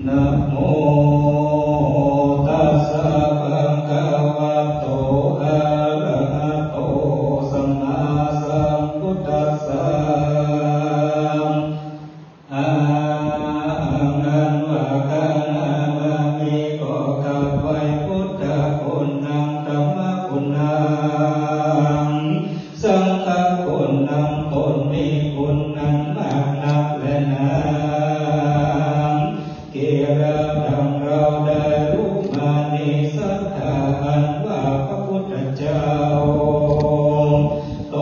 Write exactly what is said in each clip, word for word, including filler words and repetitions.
นะโมตัสสะ ภะคะวะโต อะระหะโต สัมมาสัมพุทธัสสะ อะหัง อันว่าข้านามามิ ขอกราบไหว้พุทธคุณนำ ธัมมคุณนำ สังฆคุณนำ ตนมีคุณนั้นมากนักแลนา เกล้าดังเฮาได้ฮู้มานี้ ศรัทธาอันว่าพระพุทธเจ้า ต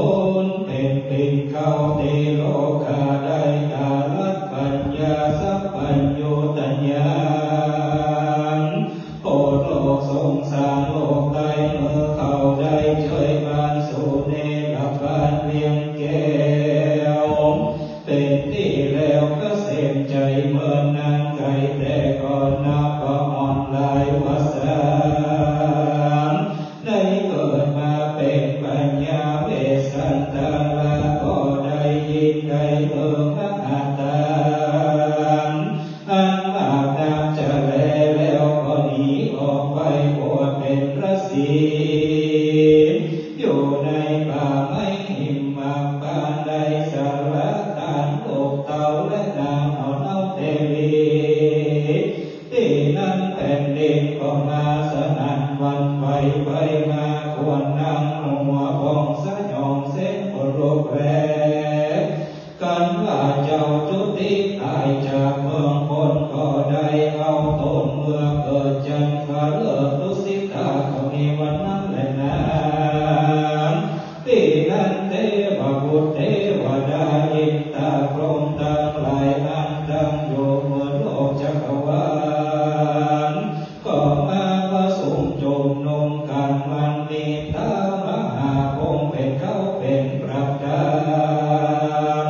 นเป๋นปิ่นเกล้าตี้โลกาได้ตรัสปัญญาสัพพัญญูตญาณ โปรดโลกสงสารโลกไตเมื่อเขาได้เจยบานสู่เนรภานเวียงแก้ว เป๋นตี้แล้วเกษมใจ๋เมินนานไก๋แต่ก่อนนับบ่อ่อนหลายวรรษา ได้เกิดมาเป๋นปัญญาเวสสันดรา ก็ได้ยินได้เมินมหาทาน อันมากนักจะแล แล้วก็หนีออกไปบวชเป๋นฤๅษีอยู่ในป่าไม้หิมพานต์ ได้สละทานลูกเต้าและนางหนอนเต้าเตวี ตี้นั้นแผ่นดินก็มาสนั่นหวั่นไหว ไฟมาควรนังหัวพองสยองเสียงขนลุกแล กันว่าเจ้าจุติต๋ายจากเมืองคน ก็ได้เอาตนเมือเกิดจันทร์ฟ้าเลิศดุสิตา ก็มีวันนั้นแลนา ตี้นั้นเตวบุตรเตวดาอินตาพรหมตังหลายอันตั้งอยู่เมิดโลกจักรวาล ก็มาประสุมจุมนุมกั๋น มันมีท้าวมหาพรหมเป๋นเก๊าเป๋นประธาน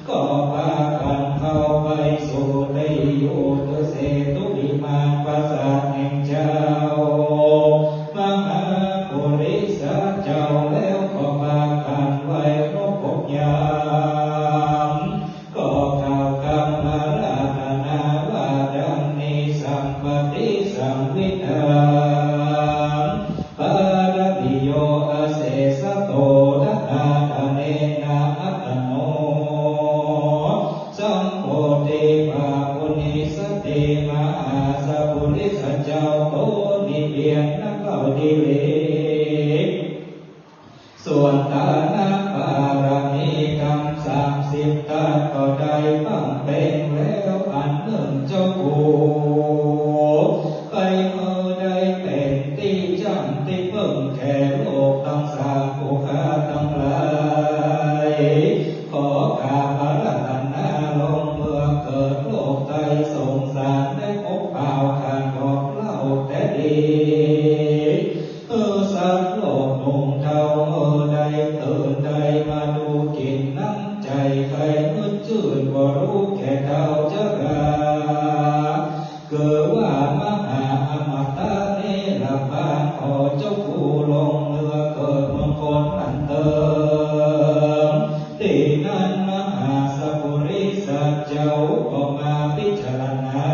ก็ปากั๋นเข้าไปสู่ตี้อยู่ตี้เสตุวิมานปราสาทแห่งเจ้ามหาปุริสะเจ้า แล้วก็ปากั๋นไหว้ครบหกยาม ก็กล่าวกำอาราธนาว่าดังนี้ สัมปะติสังวิทัง ปาระมิโย อเสสะโต ทานาทาเนนะ อัตตโน สัมโพธิปะปุญญิสติ มหาสะปุริสะเจ้า ตนนี้เปียงนักเล่าดีหลี ส่วนทานะปารมีธรรมสามสิบทัศก็ได้บำเพ็งแล้ว อันนึ่งเจ้ากูไปเมินได้เป๋นตี้จ้ำตี้เปิ้งแก่โลกตังสาม ผู้ข้าตังหลาย ขอกราบอาราธนาลงเมือเกิดโลกไตสงสาร ได้พบบ่าวข้าบอกเล่าแต่ดี เออ สัตว์โลกหนุ่มเฒ่า เออ ได้ตื่นได้มาดูกิ๋นน้ำใจ๋ใค่มืดจื้น บ่ฮู้แก่เฒ่าจรา เกิดว่ามหาอมตะเนรภาน ขอเจ้ากูลงเมือเกิดเมืองคนนั้นเติม ตี้นั้นมหาสะปุริสะเจ้าก็มาพิจารณา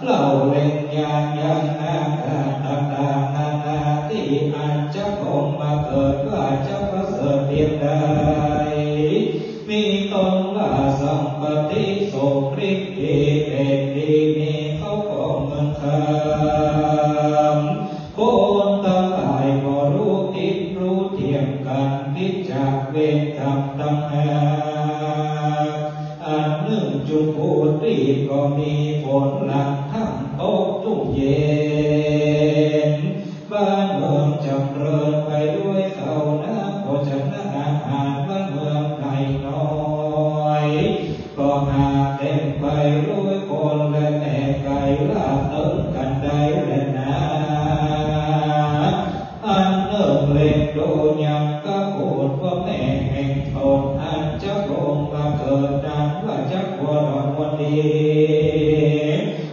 เล่าเล็งญาณยังนาคาต่างๆ นานาตี้อันจักลงมาเกิดว่าจะประเสริฐเปียงใด มีต้นว่าสัมปติ ทรงฤทธิ์ดีเป๋นดี มีเข้าของเมืองคำ คนตังหลายบ่ฮู้ผิดฮู้เถียงกั๋น ผิดจากเวรกรรมตังหาก อันนึ่งจุมพูตี้ก็มีฝนหลังถ้ำตกจุ่มเย็น บ้านเมืองจ๋ำเริญไปด้วยข้าวน้ำโภชนะอาหาร บ้านเมืองน้อยๆ ก็หากเต๋มไปด้วยคนและแม่ไก่ ลาบเติมกั๋นได้แลนา อันนึ่งเล็งดูยังกะโกฏว่าแม่แห่งตน อันจักลงมาเกิดนั้นว่าจักวรมวลดี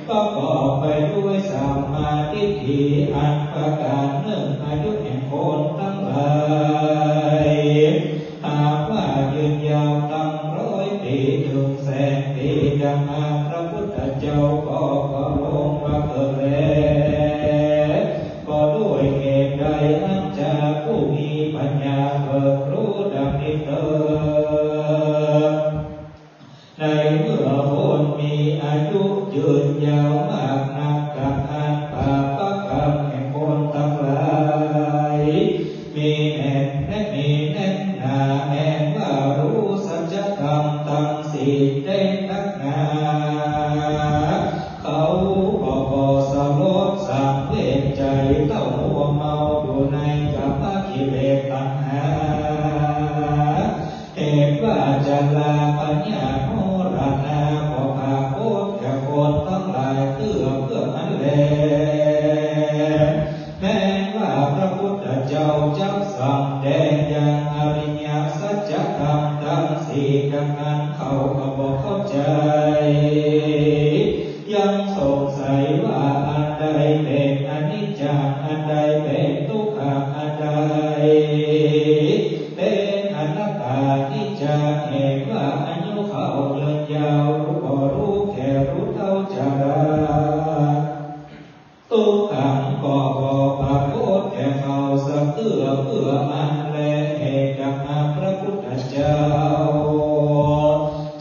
ประกอบไปด้วยสัมมาทิฏฐิอันประก๋านนึ่ง อายุแห่งคนตังหลาย หากว่ายืนยาวตั้งร้อยปี๋ เถิงแสนปี๋ ดังอั้นพระพุทธเจ้า เมื่อคนมีอายุยืนยาวมากนัก ดังอั้นบาปกรรมแห่งคนตังหลาย มีแน่น และมีแน่นหนา แม้นว่าฮู้สัจธรรมตังสี่แต๊นักหนา เขาก็บ่สลดสังเวชใจ๋ เต้ามัวเมาอยู่ในกามกิเลสตัณหา เหตุว่าจะลาพยาธิมรณะ ก็ปรากฏแก่คนตังหลายเตื้อเปื้ออั้นแล แม้นว่าพระพุทธเจ้าจักสำแดงยังอริยสัจธรรมตังสี่ดังอั้น เขาก็บ่เข้าใจ๋ ยังสงสัยว่าอันใดเป๋นอนิจจัง อันใดเป๋นทุกขัง อันใดเป๋นอนัตตา นิจจัง เหตุว่าอายุเขายืนยาว ฮู้ก็ฮู้แก่ฮู้เฒ่าจารา ทุกขังก็บ่ปรากฏแก่เขาสักเตื้อเปื้ออันแล เหตุจักหากพระพุทธเจ้า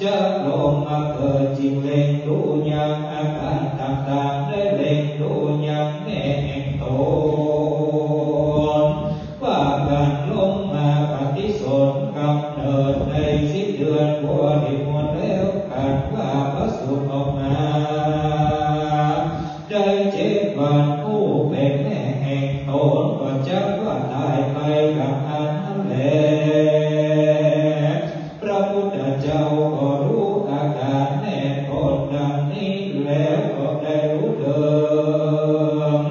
จักลงมาเกิด จึงเล็งดูยังอาก๋านต่างๆ ได้เล็งดูยังแม่แห่งต๋น ว่าบั้นลงมาปฏิสนธิกำเนิดในสิบเดือนบริบูรณ์แล้ว กั๋นว่าประสูติออกมา ได้เจ็ดวัน ผู้เป๋นแม่แห่งต๋นก็จักว่าต๋ายไปดังอั้นแล พระพุทธเจ้าก็ฮู้อาก๋านแม่ต๋นดังนี้แล้ว ก็ได้ฮู้เถิง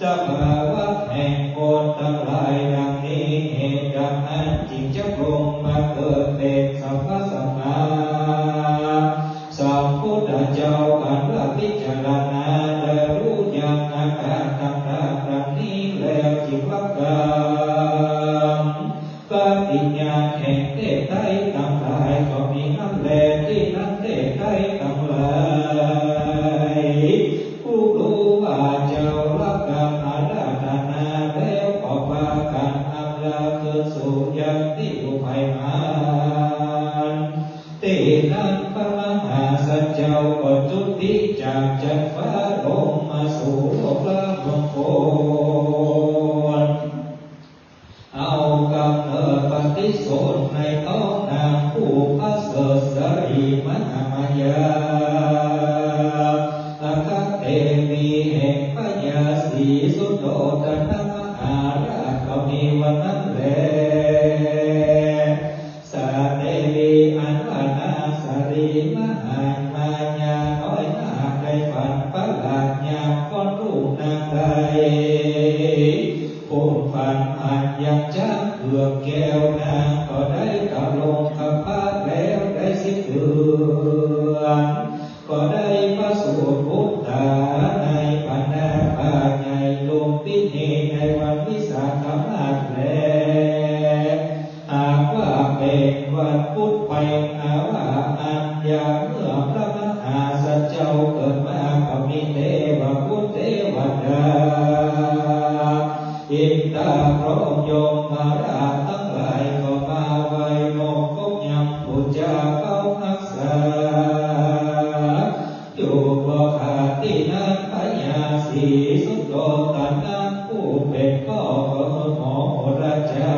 สภาวะแห่งคนตังหลายดังนี้ เหตุดังอั้นจึงจักลงมาเกิดเป๋นสัพพะสัมมาสัมพุทธเจ้า อันว่าพิจารณาได้ฮู้ยังอาก๋านต่างๆ ดังนี้แล้ว จึงว่ากำปฏิญาณแห่งเทพไตรตังหลายก็มีอั้นแล ตี้นั้นเทพไตรตังหลาย ผู้ฮู้ว่าเจ้ารับกำอาราธนาแล้ว ก็ปากั๋นอำลาคืนสู่ยังตี้อยู่ใผมาน ตี้นั้นพระมหาสัตว์เจ้าก็จุติจากจั๊นฟ้าลงมาสู่โลกละมงคล เอาก๋ำเนิดปฏิสนธิในต๊องนางผู้ประเสริฐสรีมหามายา อัคคเทวีแห่งพญาศรีสุโธทนมหาราชก็มีวันนั้นแล สาเตวีอันว่านางสรีมหามายาน้อยนาคได้ฝันประหลาดยามค่อนรุ่งนางได้ ผู้ฝันอันยังจ๊างเผือกแก้วนางก็ได้ตะลงครรภ์แล้วได้สิบเดือน ก็ได้ประสูติบุตราในบรรดาป่าใหญ่ลุมพินีในวันวิสาขมาสแล หากว่าเป๋นวันพุธเพ็งอาวาอันยามเมื่อพระมหาสัตว์เจ้าเกิดมาก็มีเทวบุตรเทวดา อินทาพรหมยมราชตังหลายก็มาไหว้นบนบยังปู๋จาเฝ้าฮักษา อยู่บ่ขาดตี้นั้นพญาศรีสุโธทนะผู้เป๋นป้อก็คือหมอโหราจา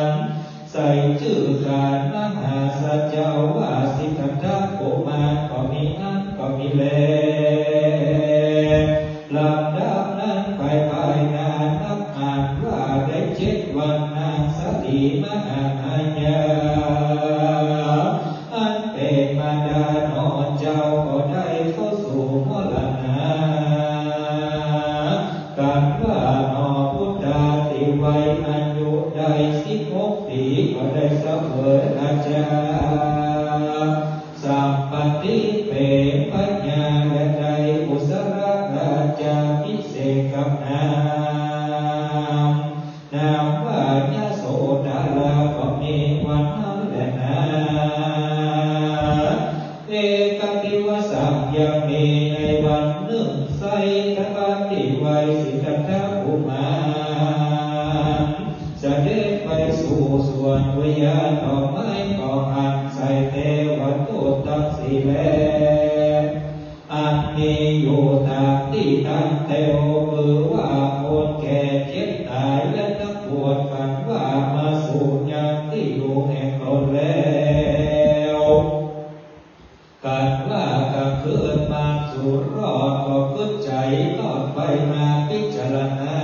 รย์ ใส่จื้อก๋านมหาสัตว์เจ้าว่าสิทธัตถะกุมารก็มีอั้นก็มีแล ลำดับนั้นไปภายหน้านับอั้นว่าได้เจ็ดวันนางสรีมหามายา อันเป๋นมารดาหนอเจ้าก็ได้เข้าสู่มรณะ กั๋นว่าหนอปุตตาตี้วัยอายุได้สิบหกปี๋ก็ได้เสวยราชา สัมปัตติเป๋นพญาและได้อุสรราชาภิเษกกับนาง นามว่ายโสธราก็มีวันนั้นแลนา เอกัตติวสังยังมีในวันนึ่งไส้ทะบั้นตี้วัยสิทธัตถะกุมาร เสด็จไปสู่สวนอุยานดอกไม้ก็อันใส่เทวทูต ตังสี่แล อันมีอยู่ต๋ามตี้ตั้งแต๋ว คือว่าคนแก่เจ็บต๋าย และนักบวชขันว่ามาสู่ยังตี้อยู่แห่งต๋นแล้ว ขันว่ากลางคืนมาสู่รอด ก็กึ๊ดใจ๋ทอดไปมาพิจารณา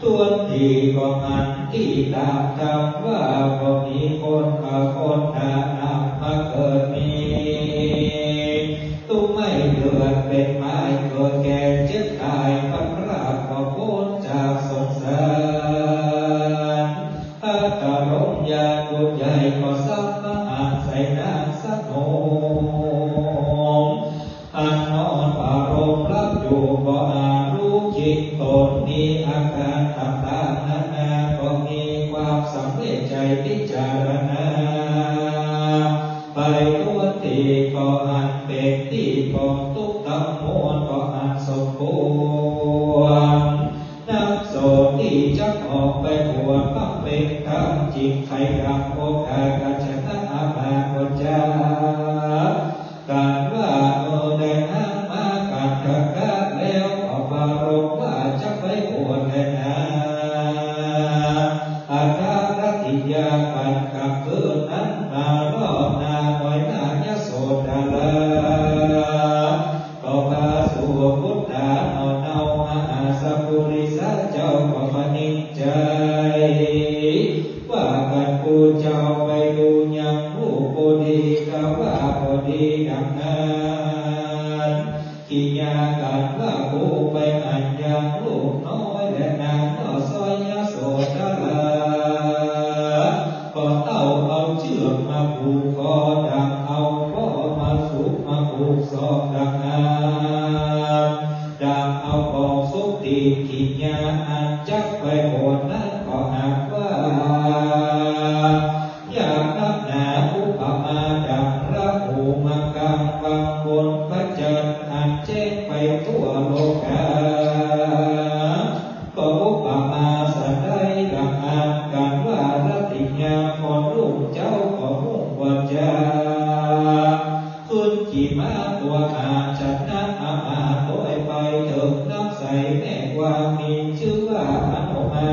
ทวนตี้ก็หันตี้ต๋ามธรรมว่า บ่มีคนกาคนต๋าหากมาเกิดมี ตุ๊กข์ไม่เดือดเป๋นภัย เกิดแก่เจ็บต๋าย พลัดพรากก็ป๊นจากสงสาร พระบรมญาณบุญใหญ่ก็ซ้ำมาอาศัยนางสนม อันนอนพระรมหลับอยู่ ก็อาจฮู้จิตต๋น มีอาก๋ารต่างๆ นานา ก็มีความสังเวชใจ๋พิจารณา ไปทวนตี้ก็อันเป๋นตี้ปองตุ๊กข์ตังมวล ก็อันสมควร นักโสติจักออกไปบวชบำเพ็ญธรรม จึงใค่ดังโอกาสชนะอามาตย์ก็จะ ขันว่าเมื่อได้นางมาขันทกะแล้ว ก็ปรารภว่าจักไปบวชแลนา อัฏฐรัตติยาขันกลางคืนนั้น มารอบหน้าน้อยหน้ายโสธรา ก็พระสุวัตถาเนาเนา มหาสปุริสะเจ้าก็พนิจฉัย ว่าคันผู้เจ้าไปดูยังลูกผู้ดี ก็ว่าบ่ดีดังนั้น กิริยาขันว่าผู้ไปอันยังลูกน้อย และนางน้อยซ้อยยโสธรา ก็เอาเอาเจื้อกมาผูกคอ ดังเอาป๊อมาสุกมาผูกศอกดังนั้น ดังเอาปองสุกตี๋น กิริยาอันจักไปบวชนั้นก็หากว่า ยากนักหนา อุปมาดังพระหูมากังวังบนพระจันทร์ อันแจ้งไปทั่วโลกา ก็อุปมาสันใดดังอั้น ขันว่ารัตติยาคนลูกเจ้าก็มุ่งว่าจะ ขึ้นขี่ม้าตั๋วอาชนะอามาตย์โตยไปเถิงน้ำใสแม่กว้าง มีจื้อว่ามโนมา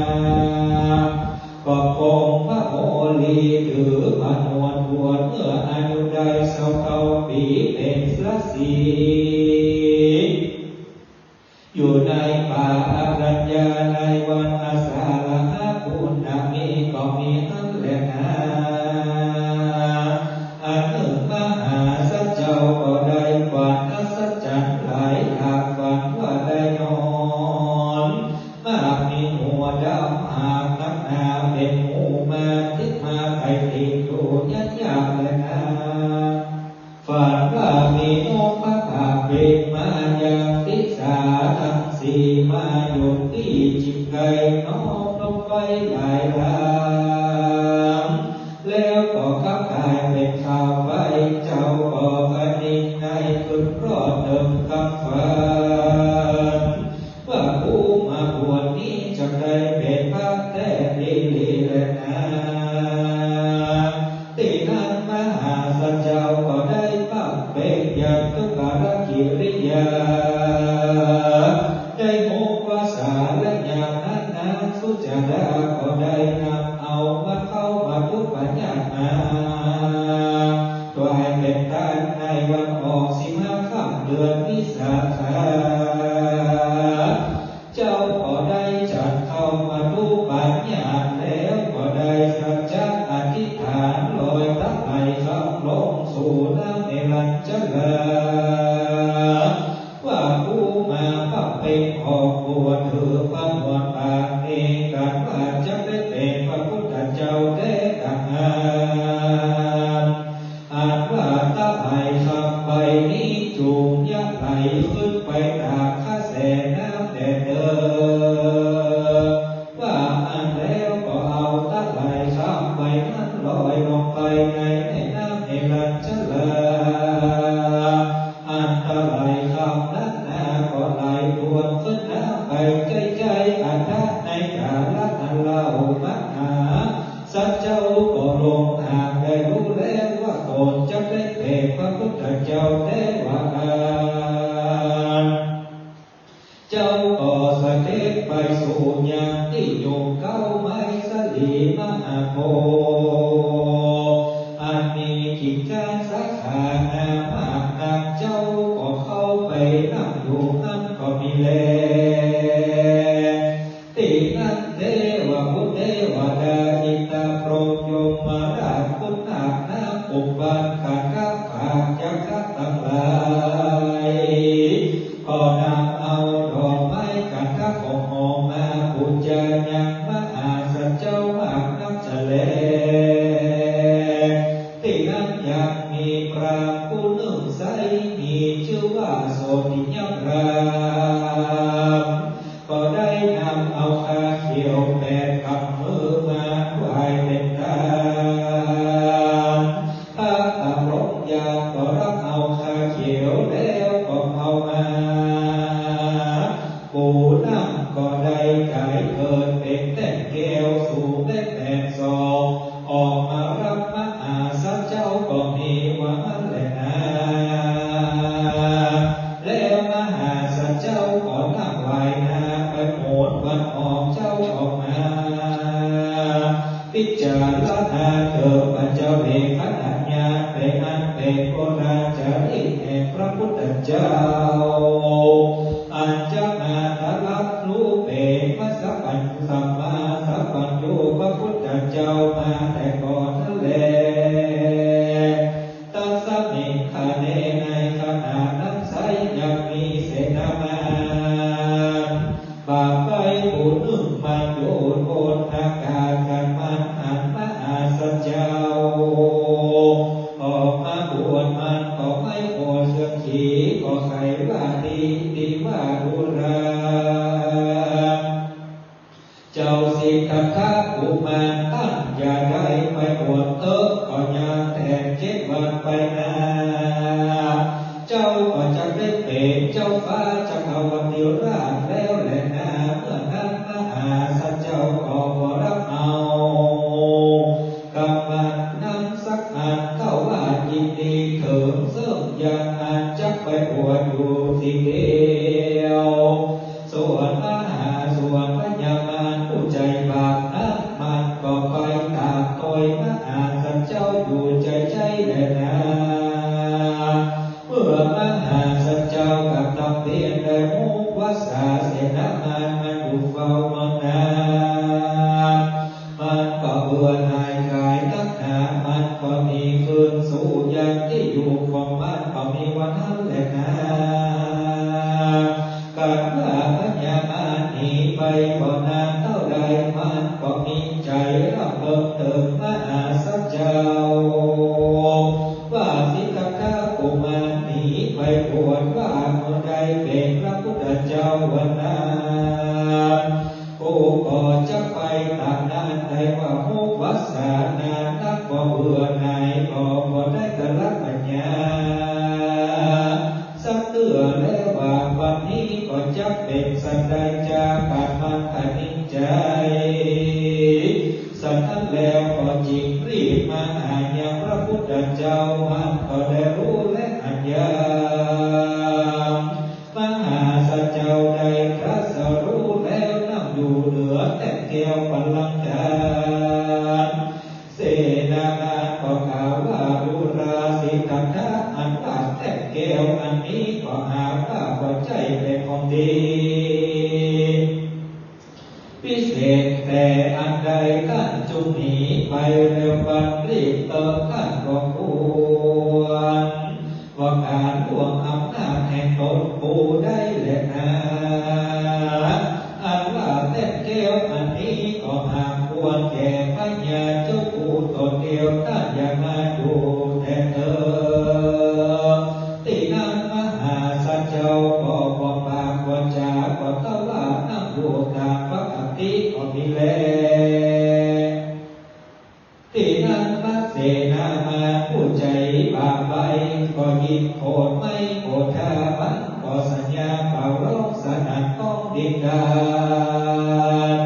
ก็คงพระโมลีถือผนวดบวช เมื่ออายุได้ซาวเก้าปี๋เป๋นฤๅษี อยู่ในป่าอรัญญา ในวันอาสาฬหะปูณณมีก็มีหั้นแลนา อันหนึ่งมหาสัจเจ้าก็ได้ฝันอัศจรรย์หลายหลาก ฝันว่าได้นอน มากมีงัวดำหากนักหนา เป๋นหมู่มาติดมาไข่ติ่งอยู่ยันยากแลนา ฝันว่ามีนกพระบาทบินมายังทิศาตังสี่ มาอยู่ตี้จิ่งไกน้อมนกไว้หลายลำ แล้วก็ขับถ่ายเป๋นข่าวไป เจ้าก็กระดิ่งในคืนรอดเติมคำฝัน ว่ากุมาบวชนี้จะได้เป๋นพระแต๊ดีหลีแลนา ตี้นั้นมหาสัจเจ้าก็ได้บำเพ็ญยังทุกขกิริยา ได้หมู่ภาษาและอย่างนั้นนางสุชาดาก็ได้นำเอามาเข้ามาทุปัญญามา ถวายเป๋นทานในวันออกสิบห้าค่ำเดือนวิสาขา เจ้าก็ได้ฉันเข้ามาทุปัญญาแล้วก็ได้สัจจะอธิษฐานลอยตะไลคำลงสู่น้ำเนรัญชรา ว่ากุมาบำเพ็ญออกบวชถือผนวดปากเอง ขันว่าจะได้เป๋นพระพุทธเจ้าแต๊ดังอั้น อันว่าตะไลคำใบนี้จุ่งยะไหลขึ้นไปต๋ามกระแสน้ำแต๊เต๊อ ว่าอั้นแล้วก็เอาตะไลคำใบนั้นลอยลงไปในแม่น้ำเนรัญชรา อันตะไลคำนั้นนาก็ไหลทวนขึ้นน้ำไปใจ๊ๆ อันทะในกาละนั้นเล่ามหาสัจเจ้าก็ลงหากได้ฮู้แล้วว่าต๋น ข้าหน้ามากนัก เจ้าก็เข้าไปนั่งอยู่หั้นก็มีแล ตี้นั้นเทวบุตรเทวดา อินทร์พรหมยมราช ขุนนางนางอุบล คันธะยักษ์ตังหลาย ก็นำเอาดอกไม้คันธะหอมๆ มาปู๋จายังมหาสัจจ์เจ้ามากนักจะแล ตี้นั้นยังมีพราหมณ์ผู้นึ่งใส มีจื้อว่าโสติยพราหมณ์ ก็ได้นำเอาคาเขียวแปดกำมือมาถวายเป๋นตาน พระตำรกยามก็รับเอาคาเขียวแล้วก็เอามา ผู้นั้นก็ได้ก๋ายเกิดเป๋นแต้นแก้วสูงได้แปดศอก ออกมารับมหาสัจจ์เจ้าก็มีว่าหั้นแลนา แล้วมหาสัจจ์เจ้าก็นั่งไหว้หน้าไปหนตะวันออก เจ้าออกมา พิจารณาเถิดปัจจเวกขณญาณ เป๋นอันเป๋นปุราจาริกแห่งพระพุทธเจ้า อันจักมาตรัสฮู้เป๋นพระสัพพัญ สัมมาสัพพัญญูพระพุทธเจ้ามาแต่ก่อนนั้นแล ตัสมิงขเณ ในขณะนั้นไซร้ยังมีเสนามาร บ่าใบ้ผู้นึ่งมันอยู่บนอากาศ ครั้นมันหันมหาสัจจ์เจ้า ออกมาบวช มันก็ไหว้โกศเศรษฐี ก็ใค่ว่าดี ตี้ว่าดูรา เจ้าสิทธัตถะกุมารต้านอย่าได้ไปบวชเต๊อะ ก็ยังแตนเจ็ดวันไปหน้า เจ้าก็จักได้เป๋นเจ้าฟ้าจักรวรรดิราชแล้วแลนา เมื่อนั้นมหาสัจจ์เจ้าก็บ่รับเอากำมันนั้นสักอัน เต้าว่ายินดีเถิงเซิ่งยังอันจักไปบวชอยู่ตี้เดียว ส่วนมหา ส่วนพญามารผู้ใจ๋บาปนั้น มันก็ไปต๋ามตวยมหาสัจจ์เจ้าอยู่ใจ๋ๆ แลนา เมื่อมหาสัจจ์เจ้ากำตังเตียนได้หกวรรษา เสนามารมันอยู่เฝ้าเมืองนั้น มันก็เบื่อหน่ายก๋ายนักหนา มันก็หนีคืนสู่ยังตี้อยู่ของมันก็มีว่าหั้นแลนา ครั้นว่าพญามารหนีไปบ่นานเต้าใด มันก็มีใจ๋ร่ำเริงเถิงมหาสัจจ์เจ้า ว่าสิทธัตถะกุมารหนีไปบวช ว่าเมื่อใดเป๋นพระพุทธเจ้าวันนั้น ผู้ก็จักไปต๋ามนั้น ได้ว่าหกวรรษานานนัก ก็เบื่อหน่าย ก็บ่ได้ตรัสปัญญาสักเตื้อ แลว่าบัดนี้ก็จักเป๋นสันใดจา กำมันตัดสินใจ๋สันนั้นแล้ว ก็จึงรีบมาหายังพระพุทธเจ้า มันก็ได้ฮู้และหันยัง มหาสัจจ์เจ้าได้ตรัสฮู้แล้ว นั่งอยู่เหนือแต้นแก้วบัลลังก์ เสนามารก็กล่าวว่า ดูราสิทธัตถะ อันว่าแต้นแก้วอันนี้ก็หากว่าบ่ใจ้เป๋นของดี พิเศษแต่อันใด ต้านจุ่งหนีไปเร็วปลันรีบเต๊อะ ต้านก็ควร ว่าก๋านล่วงอำนาจแห่งต๋นผู้ใดแลนา อันว่าแต้นแก้วอันนี้ก็หากควรแก่พญาจุ๊กผู้ต๋นเดียว ต้านอย่ามาอยู่แต๊เต๊อะ ตี้นั้นมหาสัจจ์เจ้าก็บ่ปากบ่จ๋า ก็เต้าว่านั่งอยู่ต๋ามปกติก็มีแล ตี้นั้นมะเสนามารผู้ใจ๋บาปใบ้ก็ยินโขนไม้โขนธา มันก็สัญญาเป่าร้องสนั่นก้องดินดาน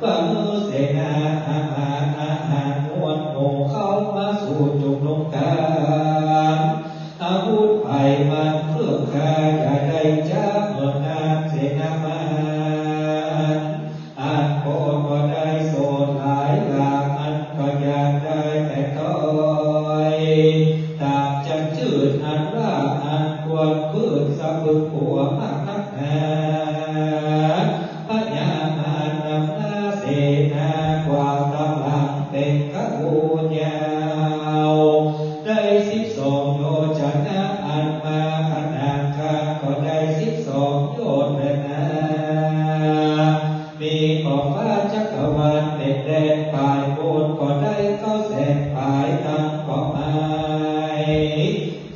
ว่าหื้อเสนาอาหาร อาหารมวลหมู่เข้ามาสู่จุมนุมกั๋น อาวุธไพมันเครื่องฆ่าอย่าได้จ๊า เมื่อนั้นเสนามาร อันโกรธก็ได้โสดหลายหลาก อันก็อยากได้แต่ถ้อย ต๋ามจัน อันว่าอันควร ปื้นสะบึงปั๋วมากนักหนา พญามารนำหน้าเสนากว่าต๋ามหลังเป๋นขบวนยาว ได้สิบสองโยชนะ อันมาขนานข้างก็ได้สิบสองโยชน์แลนา มีขอบฟ้าจักรวาลเป๋นแดนป๋าย ปูนก็ได้เก้าแสนป๋ายตังก็ไม้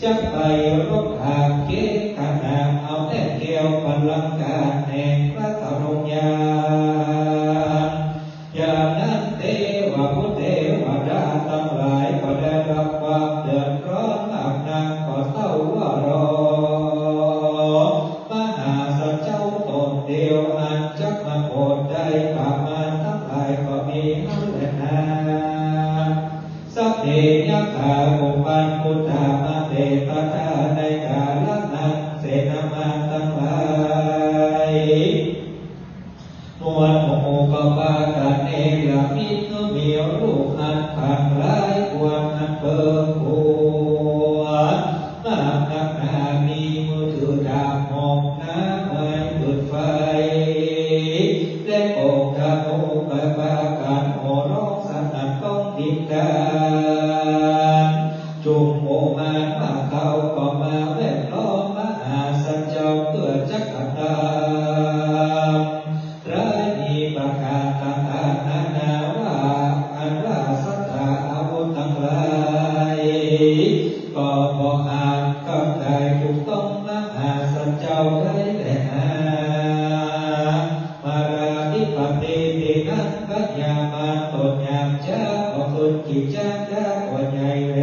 จักไปรบหากเก๋งขนาด เอาแน่นแก้วบัลลังก์แห่งพระทรงยาน ยามนั้นเตวบุตรเตวดาตังหลาย ก็ได้ฮับความเดือดร้อนมากนัก ก็เต้าว่าร้อ มหาสัตว์เจ้าต๋นเดียว อันจักมาโผดได้ประมาณตังหลาย ก็มีหั้นแลนา สัพเพยักขา หมู่มารปุตตะมะเตตถา ในกาละนั้น เสนามารตังหลาย มวลหมู่ก็ปากั๋นเนรมิต หื้อมีลูกอันผางหลาย ควรอันเปิงปั๋ว มากนักหนา มีมือถือดาบหอกหนา ไม้ปืนไฟ และกงธนู ไปปากั๋นโห่ฮ้องสนั่นก้องดินแดน จุมหมู่มารมาเก๊า ก็มาแวดล้อมมหาสัตว์เจ้า เปื้อจักกระตำ ร้ายมีประก๋านต่างๆนานาว่า อันว่าสัตตาอาวุธตังหลาย ก็บ่อาจกำได้ถูกต้องมหาสัตว์เจ้าได้แลนา มาราธิปติ ตี้นั้นพญามารต๋นหยาบจ๊า ก็ขึ้นขี้จ๊าจ๊าก็ใหญ่แล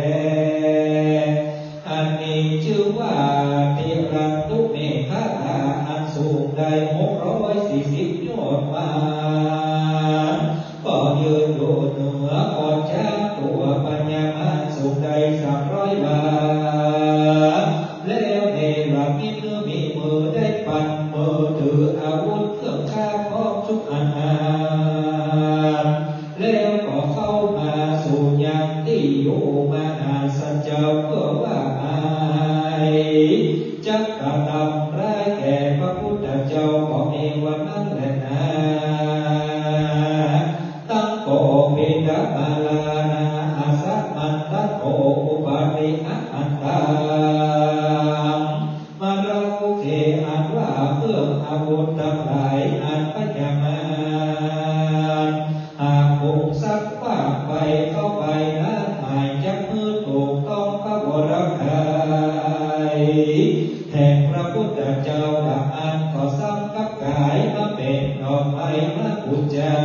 อันมีจื้อว่าติรันตุเมขลา อันสูงได้หกร้อยสี่สิบโยชน์วา ก็ยืนอยู่เหนืออ่อนจ๊าตั๋วพญามารสูงได้สามร้อยวา แล้วเนรมิตหื้อมีมือได้ปันมือถืออาวุธเครื่องฆ่าพร้อมทุกอัน แล้วก็เข้ามาสู่ยังตี้อยู่มหาสัตว์เจ้า เปื้อว่าหมายจักกระตำร้ายแก่พระพุทธเจ้า ก็มีวันนั้นแลนา ตังโกปิตมาลานา อาสมันตโก อุปาติหะมันตัง มาราคุเข อันว่าเครื่องอาวุธตังหลาย อันพญามาร หากคงสักว่าไปเข้าไปนั้น หมายจักหื้อถูกต้องพระวรกัย แห่งพระพุทธเจ้า ดังอั้นก็ซ้ำกับก๋ายมาเป๋นดอกไม้มาปู๋จา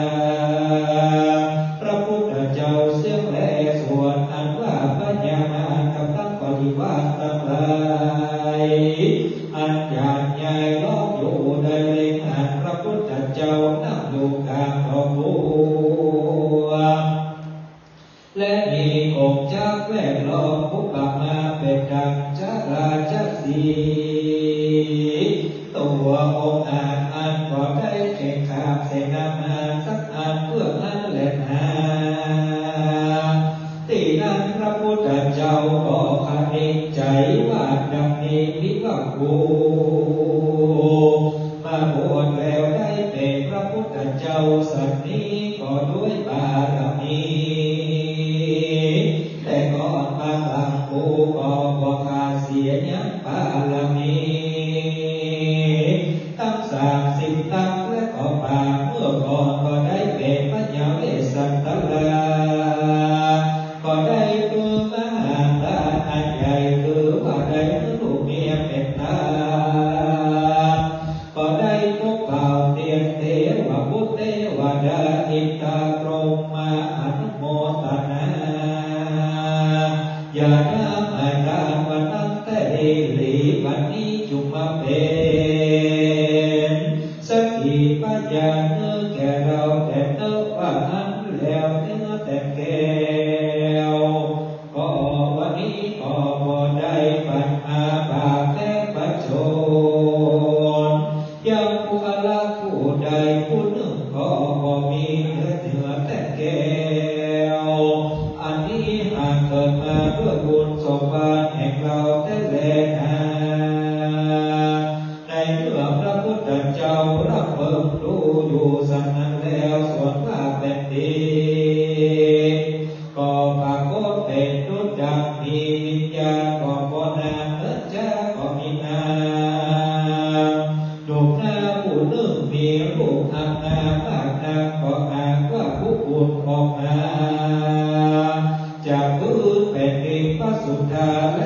พระพุทธเจ้าเสี้ยงแล ส่วนอันว่าพญามารกับตังบริวารตังหลาย อันหยาดใหญ่ล้อมอยู่ ได้เล็งหันพระพุทธเจ้านั่งอยู่ก๋างดอกบัว และมีกงจักรแวดล้อม อุปมาเป๋นดังจราชสีห์ ตั๋วองอาจอั้นก็ได้เข่งขับเสนามารสักอันเปื้ออั้นแลนา ตี้นั้นพระพุทธเจ้าก็ขมิญใจ๋ว่าดังนี้ ภิกขุ มาบวชแล้วได้เป๋นพระพุทธเจ้าสันนี้ ก็ด้วยบารมี แต่ก่อนบางหลังกูก็บ่ขาดเสียยังบารมี ตังสามสิบตักและก็ปาง เมื่อก่อนก็ได้เป๋นพญาเวสสันตรา ก็ได้หื้อมหาทานอันใหญ่ คือว่าได้หื้อลูกเมียเป๋นทา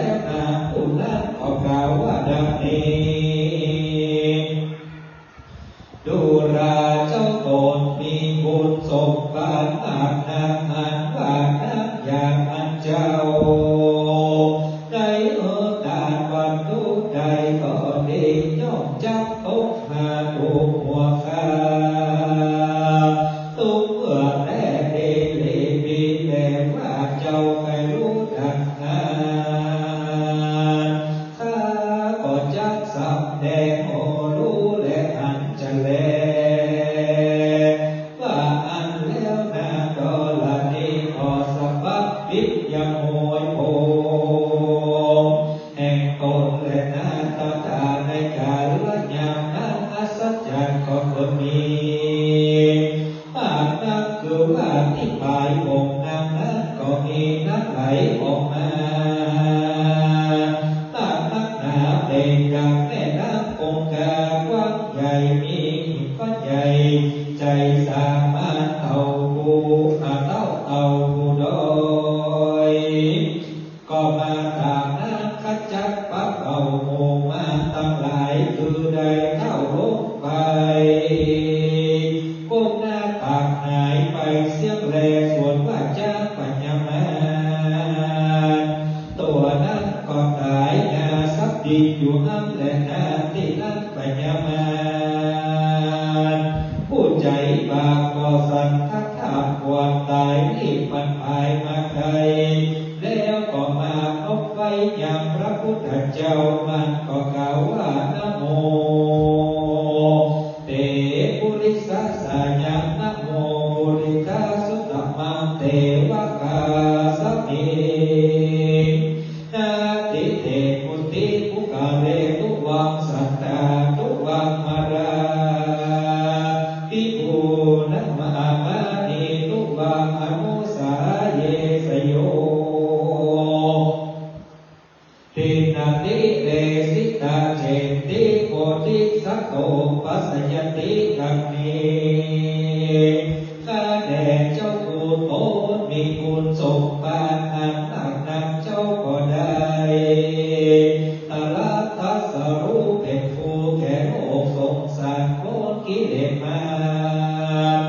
แล้วนางผู้นั้นก็กล่าวว่าดังนี้ ดูราเจ้าตนมีบุญสมบัติมากนัก อันว่านักอย่างอันเจ้า ได้เอิ้นตานวันทุกข์ใดก็ดี ย่อมจักตกมาถูกหัวข้า ทุกเมื่อแล ดีหลีปี แต่ว่าเจ้าใค่ฮู้ดังนั้น ข้าก็จักสำแดงโหฮู้และอันจะแล ว่าอั้นแล้วนางธรณีก็สะบัดปิดยังห้วยโพงแห่งตนแลนา ตถาในกาลยามนั้น อัศจรรย์ก็เกิดมี มากนัก คือว่าตี้ปลายโพงน้ำนั้นก็มีน้ำไหลออกมา มากนักหนา เป๋นดังแม่น้ำคงคากว้างใหญ่ มีหินก้อนใหญ่ ใจ๋สามารถเต้าภูเขา เต้า เต้าภูดอย ก็มาต๋ามน้ำ ขจัดปัดเป่าหมู่มารตังหลาย คือได้เต้าลงไป ก้มหน้าตากหายไปเสี้ยงแล ส่วนว่าจ๊างพญามารตั๋วนั้นก็ต๋ายหน้าสับดินอยู่หั้นแลนา ตี้นั้นพญามารผู้ใจ๋บาปก็สั่นคาถาขวัญต๋าย รีบผันผายมาไกล แล้วก็มาพบไว้ยังพระพุทธเจ้า มันก็กล่าวว่า นะโม เต ปุริสสายัง นะโม ปุริสสุตตมัง เตวะกาสมิง นาทิเต ปุติ ปุคคาเรตุวัง สัตตาตุวัง มารา ภิภู นะมามานิตุวัง อนุสาเยสโย ทินนาทิเรสิตา เจนติโพธิสัตโต ปัสสยติ ดังนี้ ข้าแต่เจ้าผู้ตนมีบุญสมบัติอันมากนัก เจ้าก็ได้ตรัสตรัสรู้เป๋นครูแก่โลกสงสาร ป๊นกิเลสมาร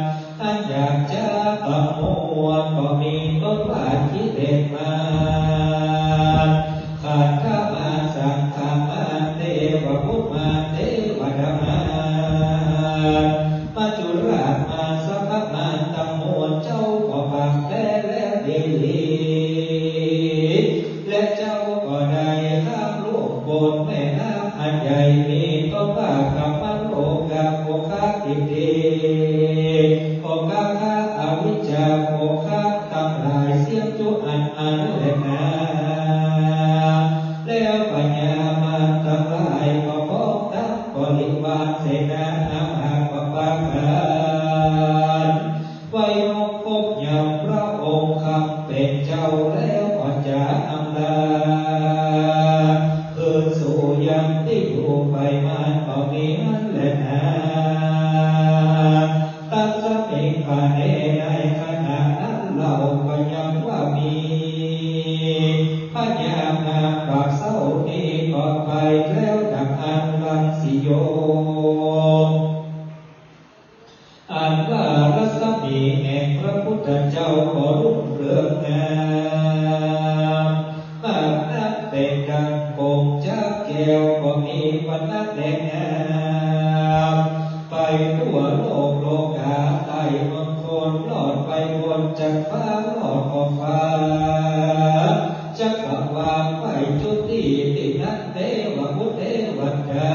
อันอยากจะประมวล ก็มีต้นว่ากิเลสมาร ขันธมาร สังขารมาร เทวบุตรมาร เทวดามาร มัจจุราชมาร สัพพมารตังมวล เจ้าก็ปากแปลแล้วดีหลี และเจ้าก็ได้ข้ามล่วงป๊นแม่น้ำอันใหญ่ มีต้นว่ากัมมันโลกะ โอคะกิติ โอคะคะ อวิชชา โอคะตังหลาย เสี้ยงจุอันอันแลนา แล้วพญามารตังหลายก็พร้อมตังบริวารเสนาอามากกว่าประก๋าน ไหว้ฮบยำพระองค์คำเป๋นเจ้า แล้วก็จะอำลา คืนสู่ยังตี้อยู่ไป มารก็มีหั้นแลนา ตัสมิงขณะ ในขณะนั้นเล่า ก็ยังว่ามีพญามารปากเศร้านี้ก็ไปแล้วดังอั้น รังสิโย อันว่ารัศมีแห่งพระพุทธเจ้าก็รุ่งเรืองงามมากนัก เป๋นดังกงจักรแก้ว ก็มีวรรณะแลงามไปทั่วโลกโลกา ไต่เมืองคนลอดไปบนจักรฟ้า ลอดขอบฟ้าจักรวาล ไปจุติตี้นั้น เตวะบุตรเตวดา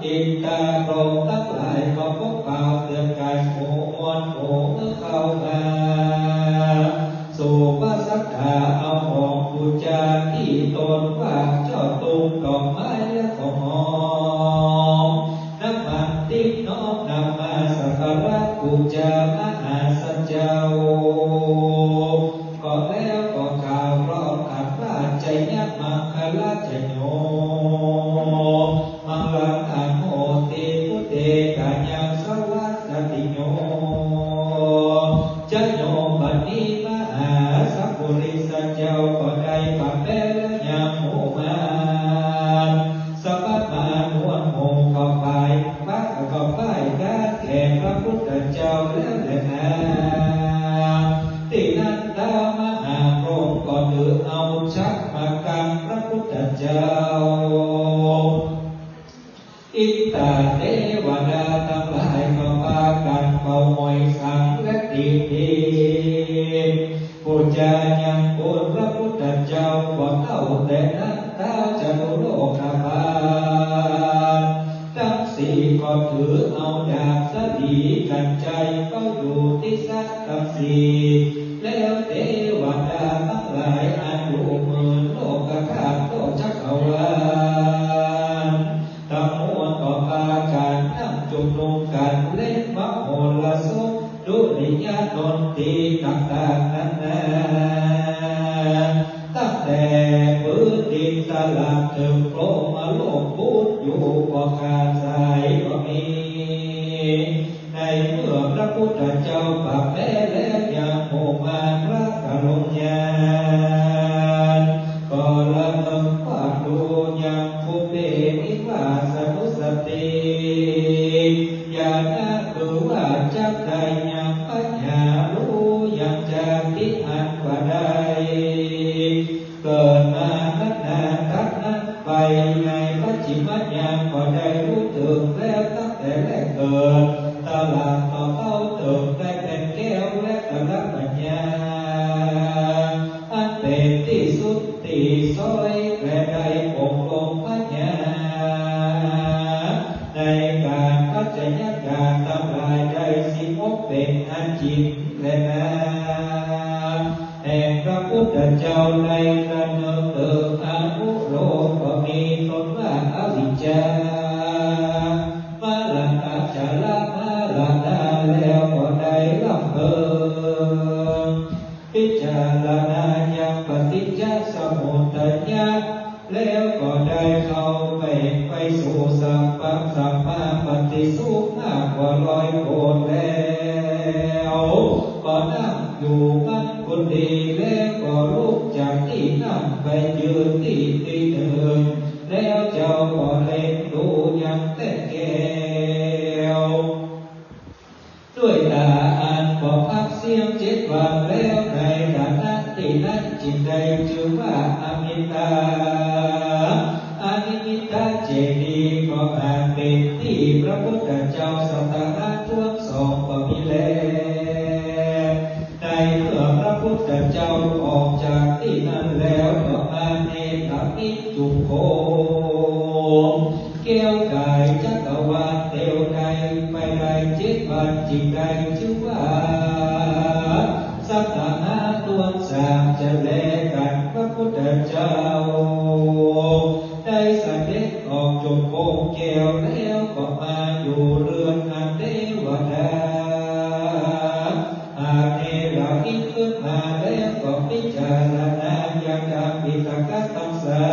อินทาพรหมตังหลายก็ปกเป่าเตือนก๋ายหมู่มวลหมู่เข้ามา สู่พระศาสดา เอาของปู๋จาตี้ตนว่า จ้อตูมดอกไม้และของหอม น้ำมันทิพย์น้อมนำมาสักการะปู๋จามหาสัจเจ้า ก็แล้วก็กล่าวพร้อมกั๋นว่า จะยะมังคะละจะโย มังคะลังอะโหติ พุทเทกายังสวัสสะติโย จะโย บัดนี้มหาสัพพุริสะเจ้าก็ได้ แต่นั้นท้าวจตุโลกบาลตังสี่ก็ถือเอาดาบสาลีกัญไชยเฝ้าอยู่ตี้สะตังสี่ แล้วเตวดาตังหลายอันอยู่หมื่นโลกธาตุโลกจักรวาลตังมวลก็ปากั๋นนั่งจุมนุมกั๋นเล่นมโหรสพ ดุริยะดนตรีต่างๆ นานา ตั้งแต่พื้นดินสลักเถิงพรหมโลกพุทธอยู่ก็ขาดสายบ่มี ในเมื่อพระพุทธเจ้าปรับแม้แล้วยังโผล่มาพระกรุณาญาณ ก็ระลึกว่าดูยังปุพเพนิวาสานุสติ ญาณะคือว่าจักได้ยังปัญญาฮู้ยังจากตี้อันว่าได้เกิดมานั้นนา ตั๊กนั้นไปในปัจฉิมญาณก็ได้ฮู้เถิงแล้วตั้งแต่แรกเกิด ตลอดต่อเต้าเถิงได้เป๋นแก้วและตระปัญญา อันเป๋นตี้สุดตี้ซ้อยแลได้ปลงลงปัญญา ในก๋านปัจจัยก๋านตังหลายได้สิบหกเป๋นอันจริงแลนา แห่งพระพุทธเจ้าได้ระลึกเถิงอนุโลมก็มีตนว่าอวิชชา มรณะ จะละมรณะแล้วก็ได้ร่ำเพิง พิจารณายังปฏิจจสมุปปาทะ แล้วก็ได้เข้าไป ไปสู่สัพพะ สัมมาปัฏฐิสุขมากกว่าร้อยโกฏแล้ว ก็นั่งอยู่มันกุฏิ แล้วก็ลุกจากตี้นั่งไปยืนตี้ตี้นึ่ง แล้วเจ้าก็เล็งดูยังแต๊แก้ว ด้วยต๋าอันบ่พักเสี้ยงเจ็ดวันแล้ว ในต๋านะตี้นั้นจึงได้จื้อว่าอมิตา อนิมิตเจดีย์ก็อันเป๋นตี้พระพุทธเจ้าสถานะถ้วนสองก็มีแล ในเมื่อพระพุทธเจ้าออกจากตี้นั้นแล้วก็มาเนรมิตจุ่มโคม แก้วก๋ายจักรวาลเตียวได้ไปได้เจ็ดวัน จึงได้จื้อว่าสถานะถ้วนสามจะแลกั๋น พระพุทธเจ้าได้เสด็จออกจุ่มโคมแก้วแล้วก็มาอยู่เรือนอันเตวดา หากเนรมิตขึ้นมาแล้วก็พิจารณายังดังปิฎกตังสา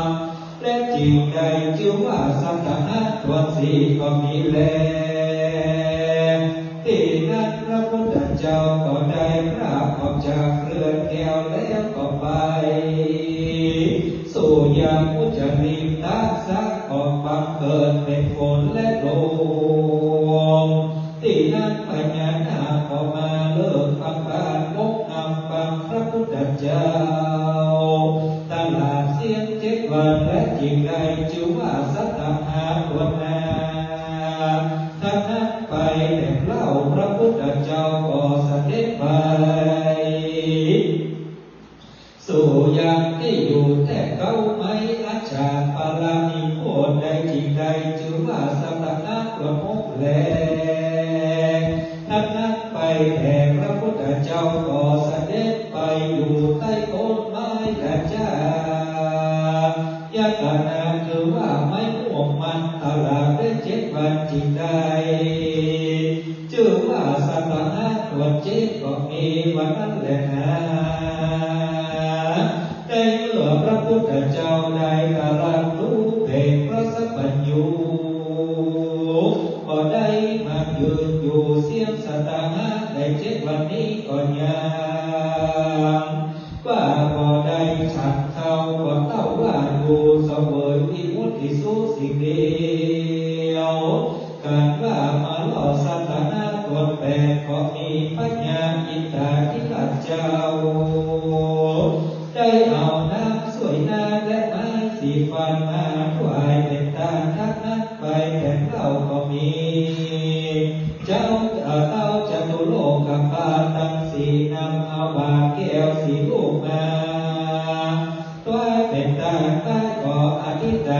ม และจึงได้จื้อว่าสถานะถ้วนสี่ก็มีแล ตี้นั้นพระพุทธเจ้าก็ได้พรากออกจากเรือนแก้วแล้วก็ไป สู่ยังมุจลินทสระ ออกบังเกิดเป๋นฝนและลม ตี้นั้นพญานาคก็มาเริ่มบังบานมกอำบังพระพุทธเจ้า ตลอดเสี้ยงเจ็ดวัน และจึงได้จื้อว่าสถานะถ้วนห้า ตะนั้นไปแต๊เล่าพระพุทธเจ้าก็เสด็จไป สู่ยังตี้อยู่แต๊เก๊าไม้อัจฉาปาลานิโคตร ได้จึงได้จื้อว่าสถานะถ้วนหกแล ตะนั้นไปแต๊พระพุทธเจ้าก็เสด็จไปอยู่ใต้ต้นไม้กัญจายตนะ คือว่าไม้ม่วงมัน ตลอดได้เจ็ดวัน จึงได้ จื้อว่าสถานะถ้วนเจ็ดก็มีวันนั้นแลนา ในเมื่อพระพุทธเจ้าได้ตรัสรู้เป๋นพระสัพพัญญู ก็ได้มายืนอยู่เสี้ยงสถานะได้เจ็ดวันนี้ก็ยัง ว่าบ่ได้ฉันข้าวก็เต้าว่าอยู่เสวยวิมุตติสุขสิ่งเดียว กันว่ามาล่อสถานะถ้วนแปดก็มีพญาอินทาธิราชเจ้า ได้เอาน้ำส้วยหน้าและไม้สีฟันมาถวายเป๋นตาน ตะนั้นไปแต๊เล่าก็มี เจ้า เอ่อ ท้าวจตุโลกบาลตังสี่นำเอาบาตรแก้วสี่ลูกมา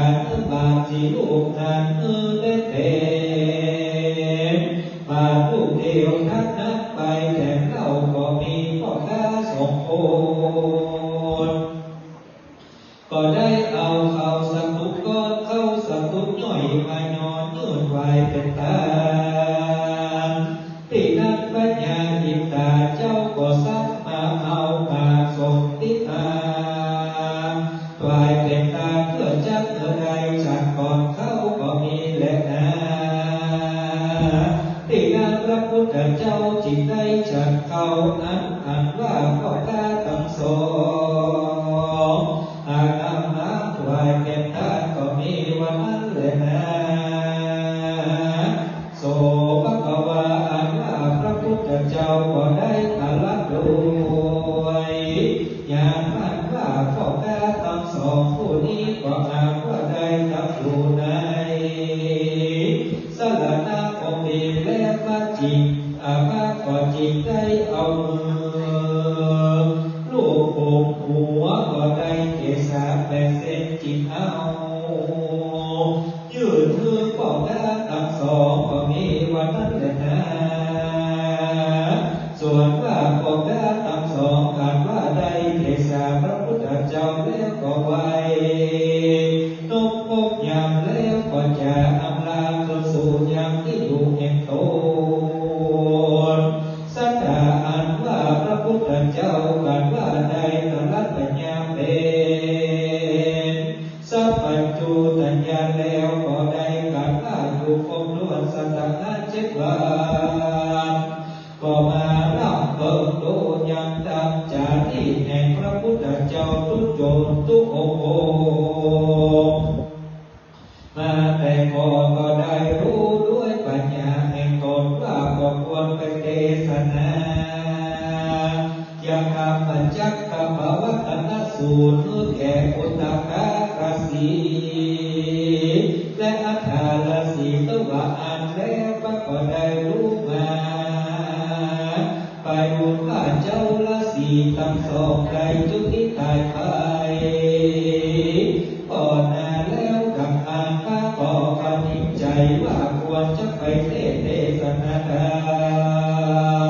บาตรสี่ลูกนั้นหื้อเต๊นเต๋ม บาตรลูกเดียวเต้านั้นไปแถมเล่าก็มีพ่อค้าสองคน ก็ได้เอาข้าวสักตุ๊กก้อน ข้าวสักตุ๊กน้อยมาหย่อนหื้อถวายเป๋นตา ตี้นั้นพญาอินทาเจ้าก็สักมาเอาหมากส้มติดมา ถวายเป๋นตาเปื้อจักหื้อได้ฉันก่อนข้าวก็มีแลนา ตี้นั้นพระพุทธเจ้าจึงได้ฉันข้าวอันอั้นว่าพ่อค้าตังสอง หากนำมาถวายเป๋นตาก็มีวันนั้นแลนา โสภควา อันว่าพระพุทธเจ้าก็ได้ตรัสโดยญาณว่าพ่อค้าตังสองผู้นี้ก็หากว่าได้ตังอยู่ในสรณคมนี้แล้ว พระจิต อา พระก็จิตได้เอามือลูบผมหัว ก็ได้เกศาแปดเส้นจิตเอา ยื่นหื้อพ่อค้าตังสองก็มีวันนั้นแลนา ส่วนว่าพ่อค้าตังสองกั๋นว่าได้เกศาพระพุทธเจ้าแล้วก็ไหว้นบพบยามแล้วก็จะอำลาคืนสู่ยังตี้อยู่แห่งต๋น สัตตาอันว่าพระพุทธเจ้ากั๋นว่าได้ตรัสปัญญาเป๋น สัพพัญญูตัญญาแล้วก็ได้กล่าวว่าอยู่ครบถ้วนสัตตาเจ็ดวัน ก็มาร่ำเปิงดูยังต๋ามจารีตแห่งพระพุทธเจ้าทุกจนทุกองค์ มาแต่ก่อนก็ได้ฮู้ด้วยปัญญาแห่งต๋นว่าก็ควรไปเตสนา ยังธรรมจักกัปปวัตตนสูตร หื้อแก่ปุตตะกะสี และอัฏฐารสี ตวาอันแล้วพระก็ได้ฮู้มา ไปบุญว่าเจ้าราศีตังสองได้จุติต๋ายไป ก่อนหน้าแล้ว ดังอั้นพระก็กระหนิงใจ๋ว่าควรจะไปเตสนาธรร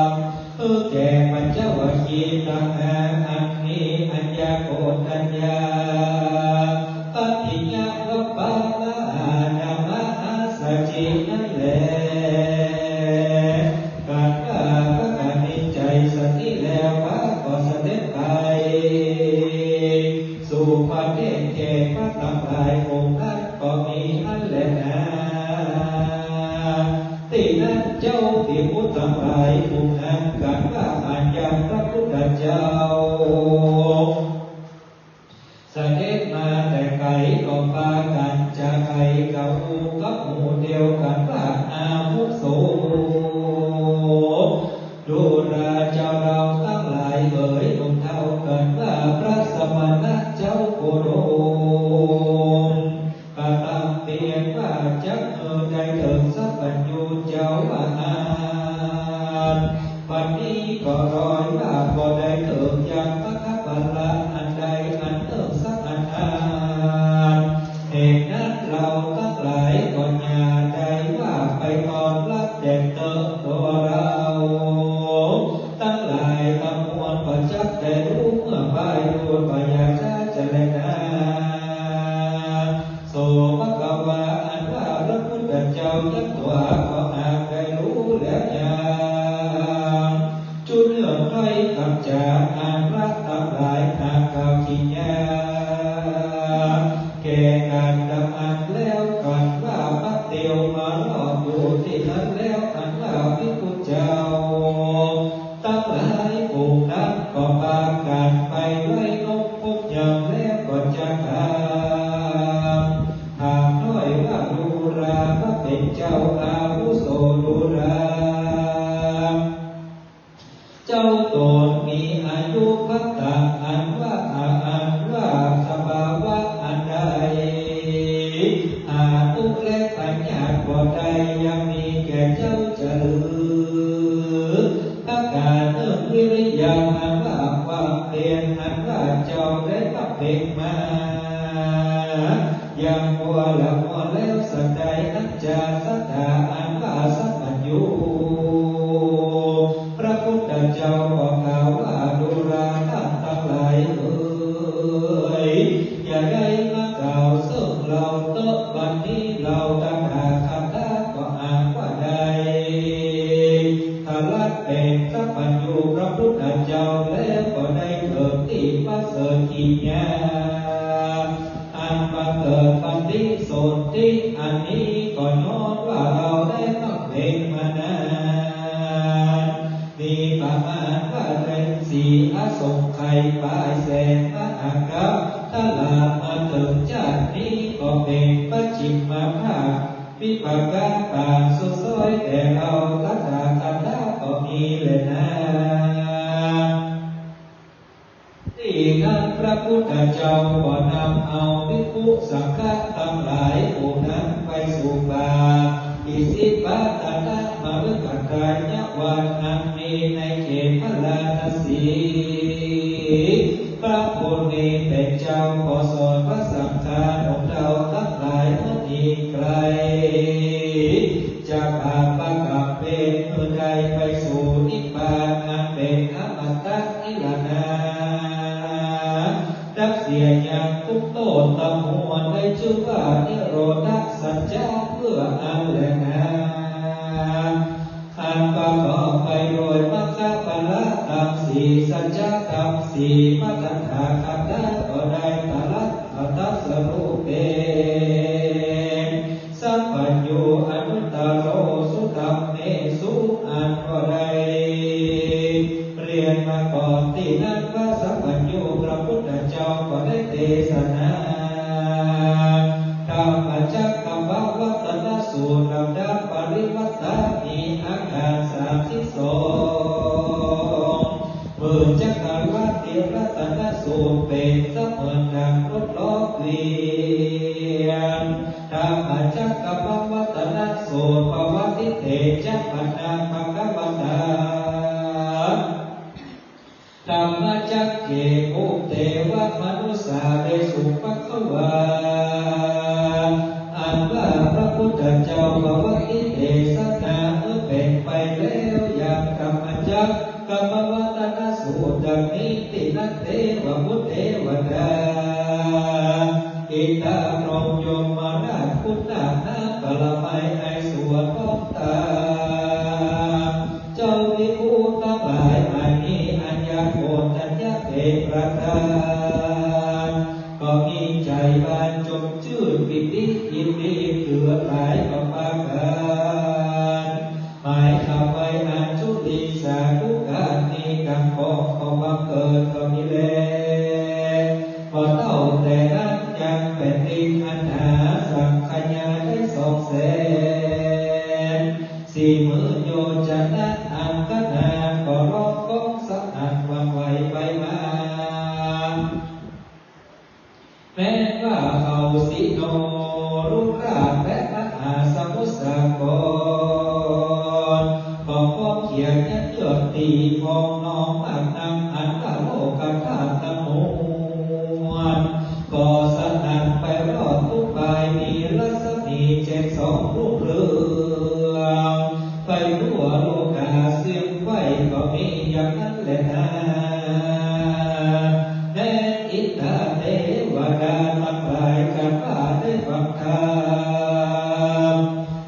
ม หื้อแก่ปัญจวัคคีย์ตังห้าอันมี อัญญาโกณฑัญญา ปัตติยะ วัปปะ มหา นามะ อัสสะจิ นั้นแล กั๋นว่าพระกระหนิงใจ๋สันนี้แล้ว พระก็เสด็จไปสู่ประเทศแขก พระตังหลายองค์นั้นก็มีอั้นแลนา ตี้นั้นเจ้าวิมุตติตังหลายองค์นั้นกั๋นว่าอันยังพระพุทธเจ้า เสด็จมาแต่ไก๋ก็ปากั๋นจะไก๋กับฮู้กับหมู่เดียวกั๋นว่า อาวุโส ดูราเจ้าเราตังหลายเหย หนุ่มเฒ่ากั๋นว่าพระสมณะเจ้าโคดม กระตำเตียนว่าจักหื้อได้เถิงสัพพัญญูเจ้าว่าอั้น บัดนี้ก็รอยว่าบ่ได้เถิงยังพระคัพพละอันใดอันเนิ่งสักอันอั้น เหตุนั้นเฮาตังหลายก็อย่าได้ว่าไปต้อนรับแต่เต๊อะ ตัวเฮาตังหลายตังมวลก็จักได้ฮู้เมื่อบ่ายโดยปยาชาจะแลนา โสภควา อันว่าพระพุทธเจ้ายังต๋วาก็หากได้ฮู้แล้วยัง จุเรื่องถ้อยกำจาอันพระตังหลายหากกล่าวขี้ยา แก่กั๋นดังอั้นแล้วกั๋นว่าพระเตียวมารอดอยู่ตี้นั้นแล้วอันว่าภิกขุเจ้า ตังหลายองค์นั้นก็ปากั๋นไปไหว้นบพบยามแล้วก็จะกล่าว ถามถ้อยว่าดูราพระเป๋นเจ้าอาวุโสดูรา เจ้าต๋นมีอายุพัตตะอันว่า อันว่าสภาวะอันใด อาทุกข์และพยาธิบ่ได้ยังมีแก่เจ้าจะลือ ประการนึ่งวิริยังอันว่าความเพียรอันว่าเจ้าได้บำเพ็ญมา ยังบ่ อันบังเกิดปฏิสนธิอันนี้ก็ย้อนว่าเฮาได้บำเพ็ญมานาน มีประมาณว่าเดือนสี่อสงไขยปลายแสนมหากัป ตลอดมาเถิงจาตินี้ก็เป๋นปัจฉิมภาค วิปากะปานสุดซ้อยแก่เฮาตถาคตะก็มีแลนา ตี้นั้นพระพุทธเจ้าก็นำเอาภิกขุสังฆะตังหลายผู้นั้นไปสู่ป่า อิสิปตนมฤคทายวันอันมีในเขตพาราณสี พระผู้มีพระเจ้าก็สอนพระสังฆานุเจ้าตังหลายเมื่อนี้ไกล จะปาปะกรรมเวรเมื่อใดไปสู่นิพพานอันเป๋นอมตะนิรันดร์นา ดับเสียยังทุกข์โทษทั้งมวลได้ชื่อว่านิโรธสัจจะเพื่ออันแลนา อันประกอบไปโดยมรรคผลธรรมสี่ สัจธรรมสี่ พระตถาคตะก็ได้ตรัสตรัสรู้เป๋นสัพพัญญูอนุตตโรสุธัมเมสุ อันก็ได้เรียนมาก่อนตี้นั้นว่าสัพพัญญูพระพุทธเจ้าก็ได้เตสนา ธรรมจักกัปปวัตตนสูตร ลำดับปริวัตตะมีอาการสามสิบสอง เหมือนจักรวรรดิรัตนสูตรเป๋นเสมือนดังรถล้อเกวียน ธรรมจักกัปปวัตตนสูตร ปวัตติเตจะ ปัณณะภะคะวะตา ธัมมจักเข ปุเตวะมนุสสาเวสุ ภะคะวา อันว่าพระพุทธเจ้าปวัตติเตสนาเมื่อเป๋นไปแล้วยังธัมมจักกัปปวัตตนสูตรดังนี้ ตี้นั้นเตวะบุตรเตวดา อินทาพรหมยมราชคุณนาถบารมีอันสวดพร้อมตาม เจ้าภิกขุตังหลายอันนี้อัญญาโกณฑัญญะเป๋นประธาน ก็มีใจ๋บานจมจื้นปีติยินดีเกือหลายประก๋าน หมายคำไว้อัญชุลีสาธุการนี้กังกองก็บังเกิดก็มีแล พอเต้าแต่นั้นยังแผ่นดินอันหนาสังขยาได้สองแสนสี่หมื่นโยจนะอันขนานก็ร้องก้องสนั่นหวั่นไหวไปมา แม้ว่าเขาสิโนรุราชและมหาสมุทรสาคร ก็พร้อมเขียนยันเยือกตีพองนองมากนัก อันว่าโลกธาตุทั้งมวล ก็สนั่นไปรอบทุกฝ่าย มีรัศมีเจ็ดสองรุ่งเรือง ไปทั่วโลกาเสียงไหวก็มีอย่างนั้นแลนา แม้อินทาเทวดาตังหลายครั้นว่าได้ฟังธรร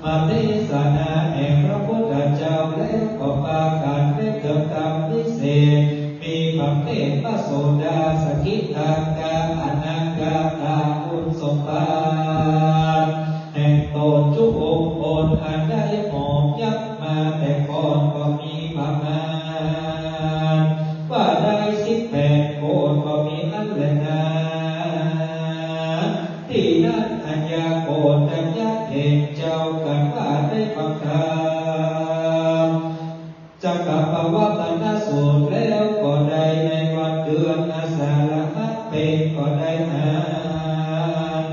มเทศนาแห่งพระพุทธเจ้าแล้วก็ปากั๋นได้เถิงธรรมวิเศษ มีประเภทพระโสดา สกิทาคา อนาคา ตระกูลสมบัติ แห่งตนจุองค์ตนอันได้หอมยักมาแต่ก่อนก็มีประมาณ ว่าได้สิบแปดโกฏก็มีอันแลนา ตี้นั้นอัญญาโกณฑัญญะเถรเจ้าครั้นว่าได้ฟังธรรม จักกัปปวัตตนสูตรแล้วก็ได้ในวันเดือนอาสาฬหะเพ็ญก็ได้อ่าน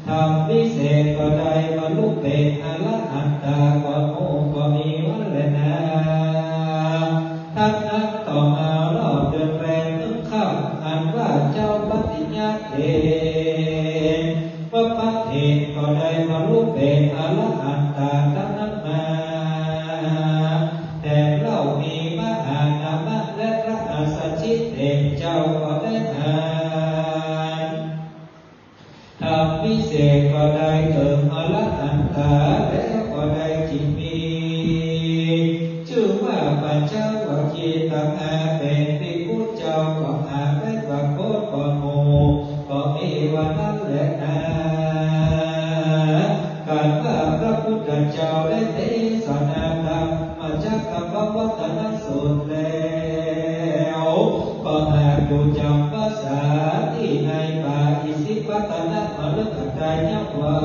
ธรรมวิเศษก็ได้บรรลุเป๋นอรหันตาก่อนหมู่ก็มีวันแลนา ทั้งนั้นต่อมารอบเดือนแรมหนึ่งค่ำอันว่าเจ้าปัตติยะเถร วัปปะเถรก็ได้บรรลุเป๋นอรหันตาดังนั้นมา แต่เล่ามีมหานามะและพระอัสสชิเถรเจ้าก็ได้อ่านธรรมวิเศษก็ได้เถิงอรหันตาแล้วก็ได้จิ่งมี จื้อว่าปัญจวัคคีย์ตังหาเป๋นภิกขุเจ้าก็หาได้ปรากฏก่อนหมู่ แลนา กั๋นว่าพระพุทธเจ้าได้เตสนาธรรมจักกัปวัตตนสูตรแล้ว ก็หากอยู่จ๋ำพรรษาตี้ในป่าอิสิปตนมฤคทายวั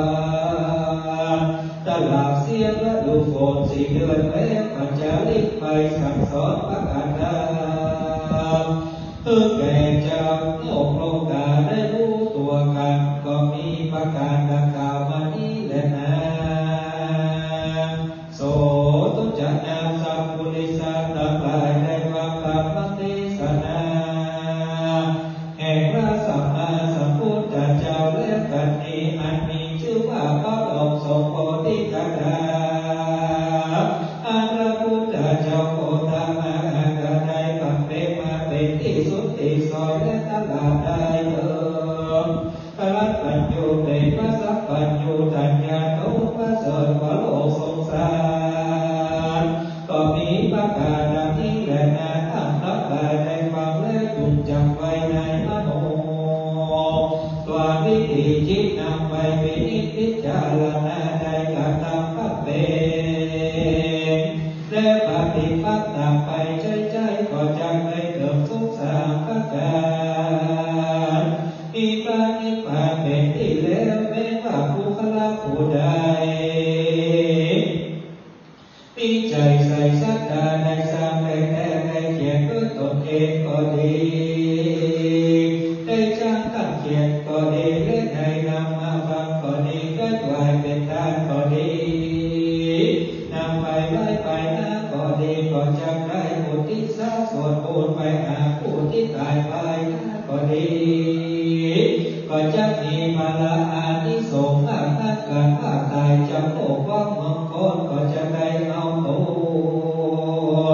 น ตลอดเสี้ยงฤดูฝนสี่เดือนแล้ง ก็จาริกไปสั่งสอนพระธรรม หื้อแก่จาวโลกโลก๋าได้ฮู้ตั๋วกั๋น ก็มีประก๋านดังกล่าวมานี้แลนา โสตุจนาสัพปุริสาตังหลายได้ฟังธรรมเตสนา แห่งพระสัมมาสัมพุทธเจ้าแล้วกั๋นนี้ อันมีจื้อว่าพระองค์ทรงโพธิคถา อันพระพุทธเจ้าโคตมหาราชได้บำเพ็ญมาเป๋นตี้สุดตี้สอยและตลอดได้เถิง พระปัญญูเป๋นพระสัพพัญญูทัญญาโตประเสริฐกว่าโลกสงสาร ก็มีประก๋านดังนี้แลนา ท่านทั้งหลายได้ฟังแล้วจุ่งจ๋ำไว้ในมโน ส่วนวิธีจิตนำไปพินิจพิจารณาได้กระทำบำเพ็ญ และปฏิบัติต๋ามไปใจ๊ๆ ก็จักได้เถิงสุขสามประก๋าน มีพระนิพพานเป๋นตี้แล้ว แม้ว่าบุคคละผู้ใด มีใจ๋ใส่ศรัทธาได้สร้างได้แต๊ได้เขียนด้วยต๋นเองก็ดี ได้จ้างต้านเขียนก็ดี และได้นำมาฟังก็ดี ได้ถวายเป๋นทานก็ดี นำไปไหว้ไปนาก็ดี ก็จักได้อุทิศส่วนบุญไปหาผู้ตี้ต๋ายไปนาก็ดี ก็จักมีผละอานิสงส์มากนัก กั๋นว่าต๋ายจากโลกความเมืองคน ก็จะได้เอาต๋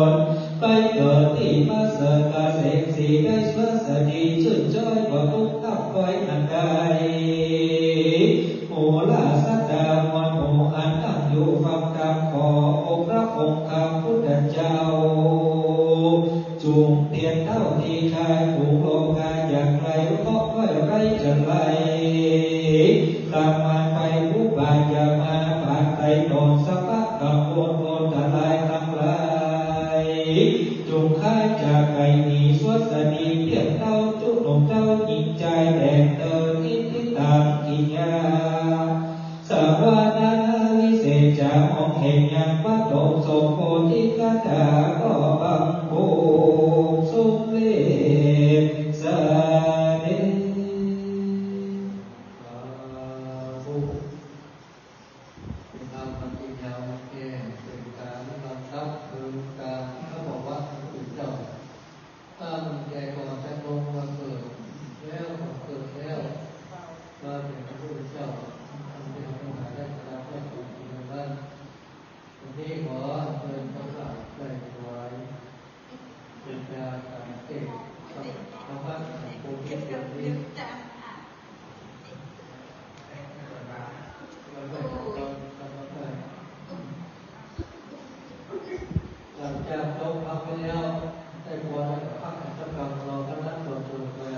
นไปเกิดตี้ประเสริฐเกษมสี ได้สวัสดีจื้นจ้อยกว่าตุ๊กข์ต่ำต้อยอันใด หมู่เหล่าศรัทธามวลหมู่อันตั้งอยู่ฟังธรรมขององค์พระองค์พระพุทธเจ้า จุ่งเตียนเต้าตี้คลายฝูงโลกาอย่างไกล เพราะไว้ไร้จักไร ตั้งมั่นไปอุบายอย่ามาปาดไถ่ต๋น สัพพะกังวลอันตรายตังหลาย จุ่งคลายจากไก๋หนี สวัสดีเตี้ยนเต้าจุหนุ่มเต้าญิงจายแดงเติง อิทธิตัง กิริยา สวาทานาวิเศษจา มองเห็นยังพระองค์ทรงโพธิคถา ก็บังคมสมเร็จเสด็จ สาธุ เป๋นธรรมตี้ยาวแก่ เป๋นก๋านลำดับเถิงก๋านพระประวัติของพระพุทธเจ้า ตั้งแต่ก่อนจะลงมาเกิด แล้วก็เกิดแล้ว มาเป๋นพระพุทธเจ้า อันเป๋นพระมหาราชาได้สามสิบสี่นั้น วันนี้ขอเชิญพระสงฆ์ได้ถวาย เป๋นจาริกเสก พระบาทของพระพุทธเจ้านี้ หลังจากจบธรรมไปแล้ว ได้พรแล้วก็พักกันสักครั้ง รอคณะสวดมนต์มา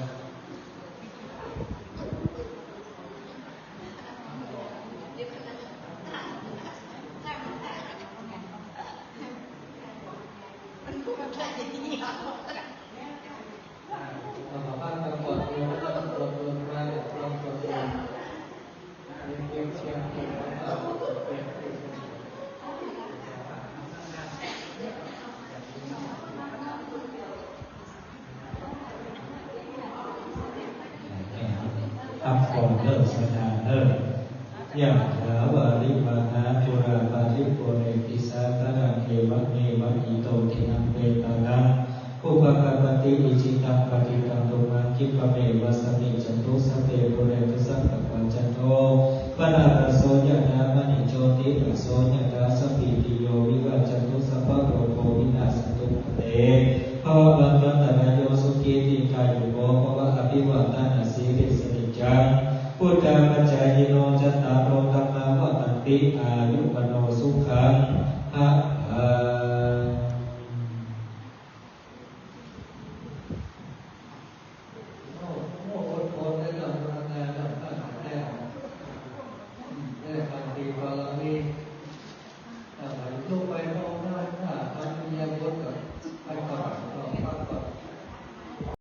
เราสามารถทำก่อนเดียวนะครับ รวมๆมาเนี่ย รวมๆมา เรียนเตรียมเตรียมเตรียมนะครับ ครับ ขอเริ่มสวดเนอะ ยะถาวาริวาหาปูราปริปูเรนติสาคารัง เอวะเมวะอิโตทินังเปตานัง อุปะกัปปติ อิจิตังปัตถิตัง ตุมหังคิปะเมวะสะมิจฉตุ สัพเพปูเรนตุสังกปปา จันโทปะนะระโส ยะถามะณิโชติระโส ยะถาสัพพีติโย วิวัชชันตุ สัพพะโรโค วินาสสะตุ มาเต ภะวัตวันตะราโย สุขี ทีฆายุโก ภะวะ อะภิวาทะนะสีลิสสะนิจจัง วุฑฒาปะจายิโน จัตตาโร ธัมมา วัฑฒันติ อายุ